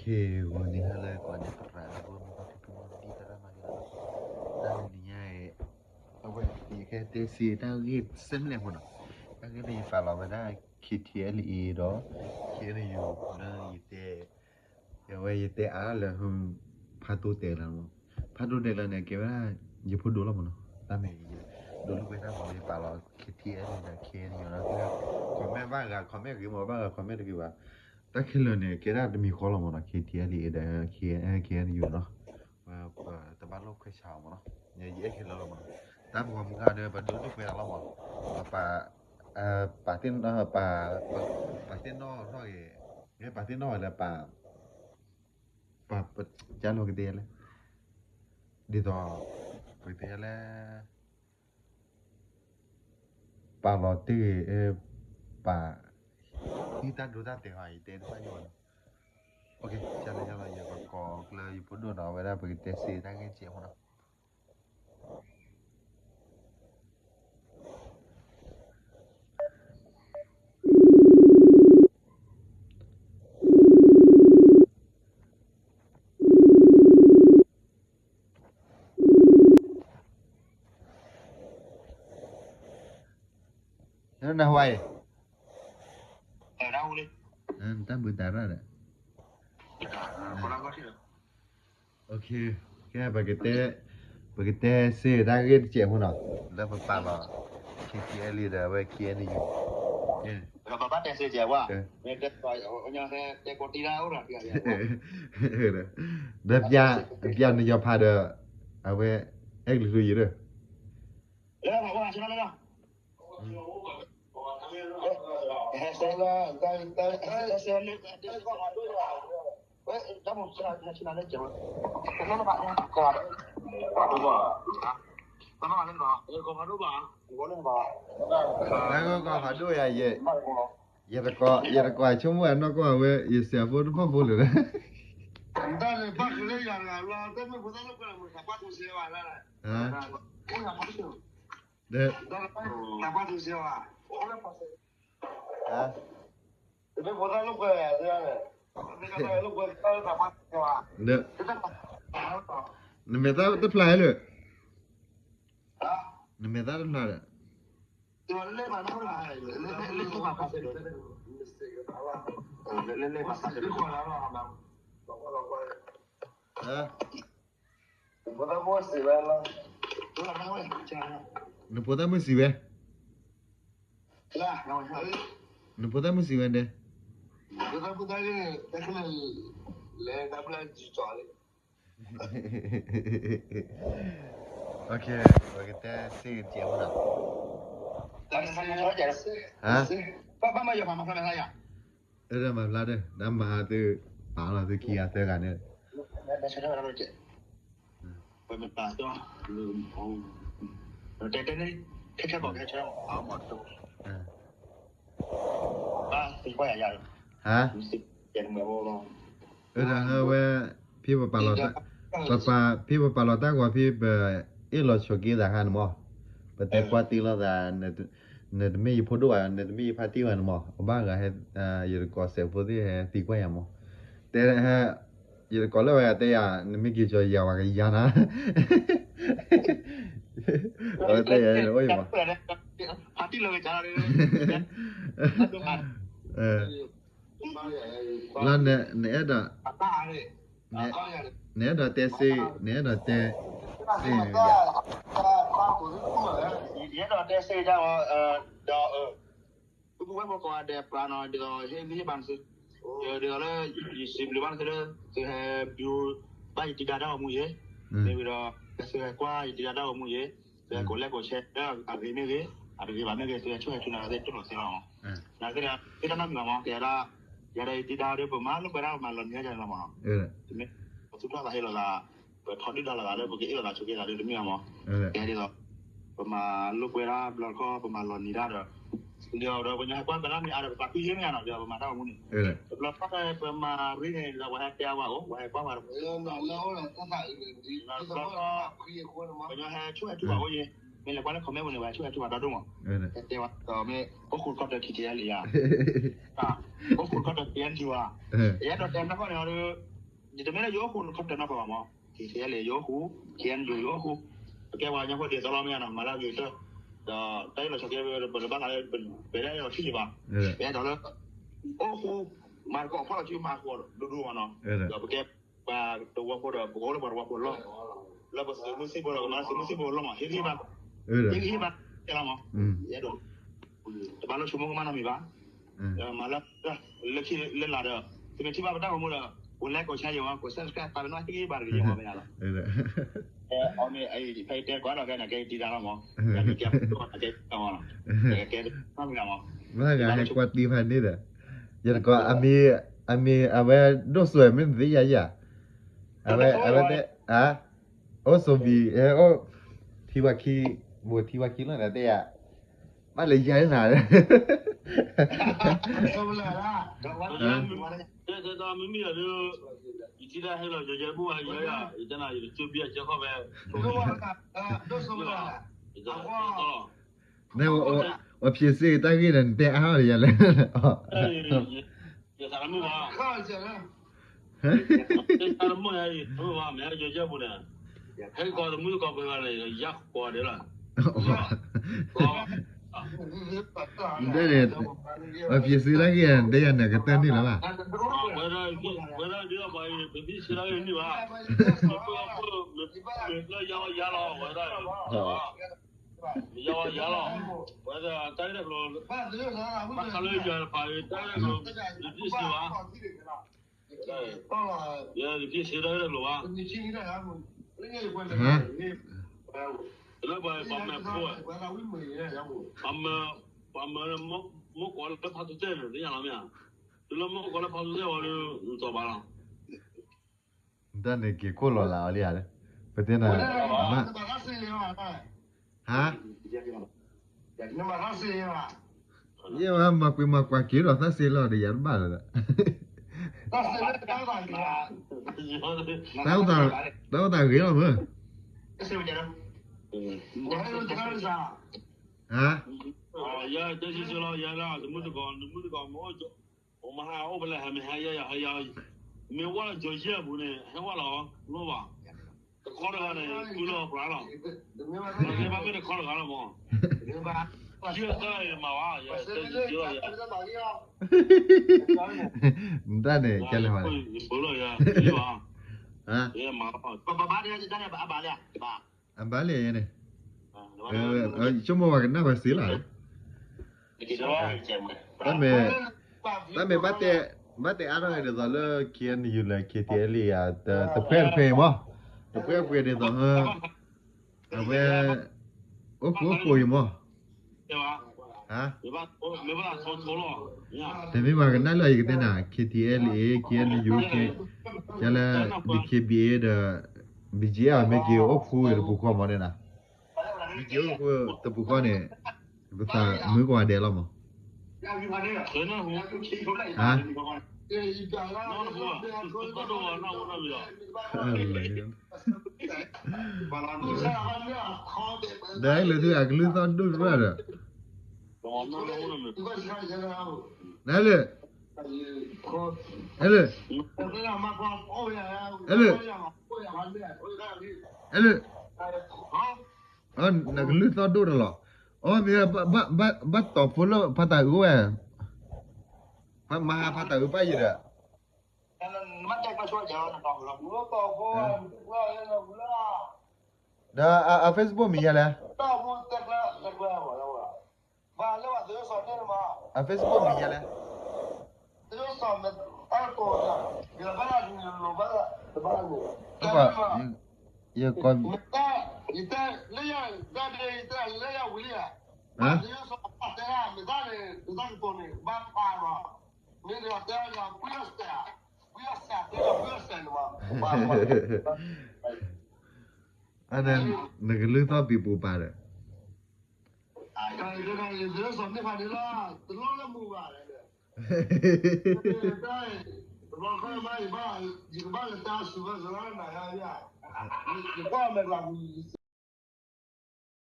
ဟ့ၣ်ဂီၤနံၤဟါလၢကိးဂၤဒဲး သရၣ်ဖိမုၣ်ဖိ ဖံဖုမုၣ်ဖိ ဒ်သရၣ်မၤဂ့ၤလီၤ. တၢ်လၢနံၤညါအံၤ အဝဲ ယကတဲစ့တၢ်ဂ့ၢ်စဲမလဲၣ်ဖိနီၤ. တၢ်ဂ့ၢ်လၢယပာ်လီၤဝဲဒၣ် K T L A ဒီး K N U လၢယတဲ ယဝဲယတဲအါလၢ ဖးတိၢ်တဲလၢမး, ဖးတိၢ်တဲလၢန့ၣ် ကဲဝဲဒၣ် ယဖိဒိၣ်လီၤမးနီၤ. တၢ်မ့ၢ် ဒိးလိာ်ကွဲတၢ်မၤလၢယပာ်လီၤ K T L A ဒီး K N U နီၤ. comment ဘၣ်ဂၤ comment ဂ့ၤမး ဘၣ်ဂၤ comment တဂ့ၤဘၣ်. တၢ်ခဲလၢာ်န့ၣ် ကဲဒၣ်တမံၤဃီလီၤမးနီၤ K T L A ဒီး K N U နီၤ. ပတဘၣ်လိာ်ခွဲးဆါအီၤမးနီၤ. ယအဲၣ်ခဲလၢာ်လီၤမးနီၤ. တၢ်ပှၤမုၢ်ဂၤဒီး ပဒိးလိာ်ကွဲတၢ်လီၤမးနီၤ. ပ ပာ်တ့ၢ်နီၣ် ပာ် ပာ်တ့ၢ်နီၣ်ထီၣ်ဂ့ၤ, ပာ်တ့ၢ်နီၣ်ဝဲလၢပာ် ပာ် ကၢ်လိာ်ကသ့လဲၣ်, ဒ်သိး ပတဲလဲၣ်, ပာ်လီၤတ့ၢ်ဂ့ၤ, ပာ် ဟံးတၢ်ဒိတၢ်တဲာ်ဂ့ၤ ယတဲတဖၣ်ညိၣ်ဘၣ်နီၤ. ကၢ်လၢယၤလီၤ ယကကိးကျၢၤယဖိဒိၣ်နီၤ အဝဲဒၣ်ပကတဲစ့တၢ်ဂ့ၢ်ကဲးဖိနီၤ. နဝဲအံၤ, တၢ်ဘုးတၢ်ရၣ်ဒီး, ကဲ ပကတဲစ့တၢ်ဂ့ၢ်တကဲးဖိနီၤ, လၢပပာ်လီၤ K T L A ဒီးအဝဲ K N U ဒီး ပဘၣ်တဲစ့ကဲးဝဲ, ဒီး ပျၢ်နယီၤဖးဒီး အဝဲ အဲၣ်ကလုာ်ကျိယံၤဒီး နကီၢ်ဖးဒိၣ်ယၤ, ယတကိး ယတကိးဆိကမိၣ်အနီၢ်ကီၢ်အဝဲ ယစဲးဖိတဖၣ်ဖိလၢာ်, တၢ်န့ၣ်ဘၣ်ကလၢယၤလီၤ တၢ်မ့ၢ်ဖိသၣ်လိာ်ကွဲ မုၢ်သးပှၢ်ထူစဲဘၣ်, သးပှၢ်ထူစဲဘၣ်, တၢ်ပှၢ်ထူစဲဘၣ်, တမ့ၢ်ဖိသၣ်လိာ်ကွဲ, နမဲာ်သၣ်တဖျါလၢာ်, နမဲာ်သၣ်တဖျါဒီး နဖိသၣ်မုၣ်စံးဝဲ, နဖိသၣ်မုၣ်စံးဝဲဒဲး, ပကတဲစ့ကဲးဖိနီၤ, အဲၣ်ဒိးမၤဖျါဒီး တၢ်မၤဟးသု ပာ်လီၤသုခံဂၤသၢဂၤန့ၣ်, ပမ့ၢ်ပာ်တီၢ် တဲတဲန့ၣ် ခဲခဲဘီခဲဆၢ ဟါ, အဝဲ ဖဲပပာ်လီၤတၢ်, ပပာ် ဖဲပပာ်လီၤတၢ်ဂီၤဖဲပအ့ၣ်လိာ်ဆိးက့သးခါန့ၣ်မး, ပတဲကွၢ်တ့ၢ်လိာ်သး, နတမ့ၢ်ယဖိဒိၣ်ဘၣ် နတမ့ၢ်ယဖါတံၢ်ဘၣ်န့ၣ်မး, အဘၣ်ဂၤဟဲ, ယတကိးစဲးဖိသ့ၣ်ဟဲသံကွၢ်ယၤမး, တဲ ယတကိးလၢဝဲတဲယၤ နမ့ၢ်က့ၤကၠီၤယၤဝဲကယၤနၤ, အဝဲတဲယၤန့ၣ်အိၣ်ယၤမး, ဖါတံၢ်လၢဝဲကယၤနၤ, လၢနအဲၣ်ဒိး, နအဲၣ်ဒိးတဲစ့, နအဲၣ်ဒိးတဲစ့န့ၣ်, ယအဲၣ်ဒိးတဲစ့ဒၣ်ဝဲ, ဒီး ပပုၢ်ဝဲၢ်ဖိကိးဂၤဒဲး ပြးနီၤ ဒ်သိးဟ့ၣ်ဂံၢ်ဟ့ၣ်ဘါန့ၣ်သု, ဒ်သိးလၢ ယစံးဘျုးဘၣ်န့ၣ်သုလၢ သုဟဲဘျုးဘၣ်ယတံၤဒါတၢ်ဂီၤမူယဲ, မ့ၢ်ဝံၤဒီး သုဟဲကွၢ်ယတံၤဒါတၢ်ဂီၤမူယဲ, သုဟဲကိးလဲၣ်ကိးဆဲး လၢအဂ့ၤမ့ၢ်ဂ့ၤ အတဂ့ၤဘၣ်မ့ၢ်ဂ့ၤ သုဟဲဆိၣ်ဟဲထူန့ၣ် သုတိၢ်လိာ်သ့လီၤမး, နာ်သက့ဒီး သ့ၣ်တၢ်နီတမံၤဘၣ်မး ကယၤဒၣ်, ယၤဒီးယတံၤဒါဒီး ပမၤလိာ်ကွဲဒၣ်ပမၤလီၤနံၤဒၣ်ယၤလီၤမးနီၤ, တမ့ၢ် ပသူၣ်ထီၣ်သးဟ့လိာ်သး, ပထီဒုၣ်ဒါလိာ်သးလၢပကအ့ၣ်လိာ်သးဆိးက့သးဒီးတမ့ၢ်ဘၣ်မး, ကဲဒ်သိး ပမၤလိာ်ကွဲဒၣ်ဘျီတခီ ပမၤလီၤနံၤဒၣ်ဒီး, ဒီးပှၤကညီဟဲကွၢ်ကဒါမ့ၢ်အါဒီး ပသးခုယဲၢ်မ့ၢ်ဧါနီၤ ဒီးပမၤတၢ်ဂီၤမူန့ၣ်, တဘျီတခီၣ်ပမၤရ့န့ၣ် ဒီးပှၤဟဲတဲအဝဲအိၣ် ပှၤဟဲကွၢ်ပှၤတပှဲၤ, တဘျီတခီၣ် ပှၤကညီဟဲဆိၣ်ဟဲထူပှၤအိၣ်ယဲ, မ့ၢ်လဲၤကွၢ်လၢ comment ပူၤန့ၣ် ပှၤဟဲဆိၣ်ဟဲထူပှၤဒီဒိၣ်မး, ဟဲတဲဝဲဒီးမ့ၢ် အိၣ်ခိးတခီၣ်ဒီး K T L A ဧါ, အိၣ်ခိးတခီၣ်ဒီး K N U ဧါ, ယအဲၣ်ဒိးတဲနီၢ်ကီၢ်န့ၣ်ဒီး ယတမ့ၢ်လၢယအိၣ်ဃူ နခီပတနီၣ်ပှၤဘၣ်မး, က့ၤလၢယအိၣ်ဃူ က့ၤယိယိအိၣ်ဃူ, ပကဲပှၤကညီဖိဒ်သိးလီၤမ့ၢ်နီၤ, မၤလၢအဂ့ၤကတၢၢ်, ဒီးတၢ်အ့ၣ်လိာ်ဆိးက့ ပတဘၣ်သးလၢ ပတအဲၣ်ဒိးထံၣ်ယဘၣ်, ပအဲၣ်ဒိးလၢ အိၣ်ဃူ, မၤသကိးဖီၣ်လီၤစုမၤဃီဒိၣ်ဒိၣ်မးနီၤ, ဒီးပကဲပှၤသဝီဖိဒီး ပကအိၣ်လၢပှၤသဝီဖိလီၢ်, လၢပသုးမုၢ်သံၣ်ဘိဒီးကမၤလၢသုးမုၢ်သံၣ်ဘိလီၢ်မး, ဟ့ၣ်ဂံၢ်ဟ့ၣ်ဘါ, ဟ့ၣ်ဂံၢ်ဟ့ၣ်ဘါ, ယအဲၣ်ဒိး တဘၣ်လၢဆိကမိၣ်ကမၣ်နီတမံၤဘၣ်, မၤလၢ လၢခံလၢလာ်ဒီး သုမ့ၢ်ထံၣ်ဘၣ်ပတၢ်ဂီၤမူဒီး ကိးlikeကိးshareယၤမး, ကိးsubscribe ပာ်ပနီၣ်ဟ့ၣ်ဂံၢ်ဟ့ၣ်ဘါတဂ့ၤယမးမ့ၢ်နီၤ, အီၤမ့ၢ်ဖဲတဲကွၢ်ဒီးကဲန့ၣ် ကဲတံၤတၢ်လီၤမး, ကဲတံၤတၢ်လီၤမး, ကဲတံၤတၢ်လီၤမး, ဘၣ်ဂၤဟဲကွၢ်တံၤဖးန့ၣ်ဒီး, ယတကိး အမ့ၢ် အမ့ၢ်အဝဲဒိၣ်စိၤမ့ၢ်သ့ယၤယၤ, အဝဲ အဝဲသ့ၣ် အိၣ်စိၤဘံၣ် အိၣ် ထံဝါခံ, ဘိးထံဝါခံလီၤနသ့ၣ်ယၤ, ဘၣ်လၢယၤနၤ, တဲမ့မ့ၢ်ဒီး ယထံၣ်တၢ်ဟဲလီၤ ယယဲဘူၣ်ဝဲယဲယၤ ယတဲနၤ ယကစၢ်ဘံၣ်အကဲခီၣ်ဖဲ ယတၢ်လီၤ, န အ အ အ ဖြေစ့တၢ်ဂ့ၢ်ဒီး နတဲအါထီၣ်ဒီးယၤလဲၣ်, ယသးတမုာ်ဘၣ်, ယသးတမုာ်ယၤအံၤ တမုာ်ဘၣ် မ့ၢ်ယဲယဲပူၤန့ၣ်, ဟဲကီးတမုာ်ကီးပှဲၤဂၤန့ၣ် ယၤဃီဒဲးလီၤ, နတဲန့ၣ် အ ဖြေစ့တၢ်ဂ့ၢ်ဒီး နတဲယၤန့ၣ် ကတၢၢ်န့ၣ်လၢၤဘၣ်, ဝဲဒၣ် ဝဲဒၣ်ဒ်သိးပှၤအံၤ ပမ့ၢ်စ့တၢ်ဂ့ၢ်န့ၣ်ဘၣ်, မ့ၢ်ပၢၢ်ပၢၢ် မ့ၢ်လၢယၤအီၤယၤလီၤ ဝဲဒၣ် ယၤအီၤယၤလီၤ, ဝဲဒၣ်တၢ်ဂ့ၢ်တဖျိး, ဘၣ်ဃးလၢယၤတဖၣ်အံၤ တၢ်ဂ့ၢ်တဖျိး ယတဖျ့စ့ဘၣ်, ယတဖျ့စ့တၢ်ဂ့ၢ်တဖျိးဘၣ်, လၢပှၤပှၤမဲာ်ဖိ, ပှၤမဲာ်, ပှၤမဲာ်လၢမုၢ်ကီးလၢဖးသူတဲန့ၣ် သ့ၣ်ညါလီၤမ့ၢ်ဧါ, တုၤလၢမုၢ်ကီးလၢဖးသူတဲဝဲဒီး နတီၤဘၣ်လီၤ တၢ်န့ၣ်က့ၤခိၣ်လီၤလၢအီၤလံဧါ, ပတဲနၤ, ဟါ, ယဲဝဲမၤကွံာ်မၤကွၢ်က့ၤဒီးသးစ့လီၤဒီးယၤတဘၣ်လၢၤ, တၢ်အိၣ်သးဂ့ၤလီၤမး, ဟါ, ယတဲစ့လီၤ ယဲဒၣ် တမုၢ်တကိး တမုၢ်တကိး မ့ၢ်အိၣ် မဟါအိၣ်ဖဲလဲၣ် ဟဲမ့ၢ်ဟဲယၤ ဟဲယၤ, မ့ၢ်ဝဲလၢကၠီၤယဲၢ်အပူၤန့ၣ် ဟဲဝဲလီၤ လိၣ်ဘၣ်, တခီတဂၤန့ၣ် ကုလၢအပှၤလီၤ, ဘၣ်မ့ၢ်တခီတဂၤလီၤမး, ယဲၢ်တၢ်အံၤမၤဘၣ်, ယဲၢ်တၢ်အံၤ, တၢ်န့ၣ် ကဲလဲၣ်, ယဘၣ်လီၤယၤ, ယမၤလီၤ, အဘၣ်လံ, ယဆိကမိၣ်ပှၤကနၣ်ပှၤစ့လီၤ, တၢ်မ့ၢ်, တၢ်မ့ၢ်ဘၣ်တဲ, ဘၣ်တဲအါထီၣ်ဒ်သိးလၢ KNU လၢ KTLA ဧါ, တဖှဲၣ်တဖှဲၣ်အံၤမး, တဖှဲၣ်တဖှဲၣ်ဒ်သိး, အဝဲ, အိၣ်ခိးအိၣ်ခိးအံၤမး, တမ့ၢ်ပှၤကနၣ်လၢယကတဲနၤ KTLA, KNU, ကဲလၢ DKBA ဒီး BGF မ့ၢ်က့ၤအိၣ်ခိးတပူၤဃီမးန့ၣ်နၤ, BGF အိၣ်ခိးတပူၤဃီန့ၣ်, ပသးမုာ်ကွၢ်ဒဲးလီၤမး, ဟါ, ဒီးလၢသုအကလုၢ်သီၣ်ဒိၣ်တဖၣ်ဒီး, နလၢ, အဲလၢ, အဲလၢ, အဲလၢ, နကလုၢ်သီၣ်ဒိၣ်တလီၤ, အမ့ၢ်, ဘၣ်တီၤဖိလၢဖးတၢ်အုးဝဲ, မဟါဖးတၢ်အုးဘၣ်ယံၤဒီး ဒီးအ Facebook မံၤယဲလဲၣ်, အ Facebook မံၤယဲလဲၣ်, ယကိး, အန့ၣ် နကလုၢ်သီၣ်ပံၤပူၤပာ်ဒီး ယကဘၣ်လၢတၢ်စူၤဘၣ်စၢၤလၢနၤယၤ, ယကွၢ်မဲာ်ကျးပူၤ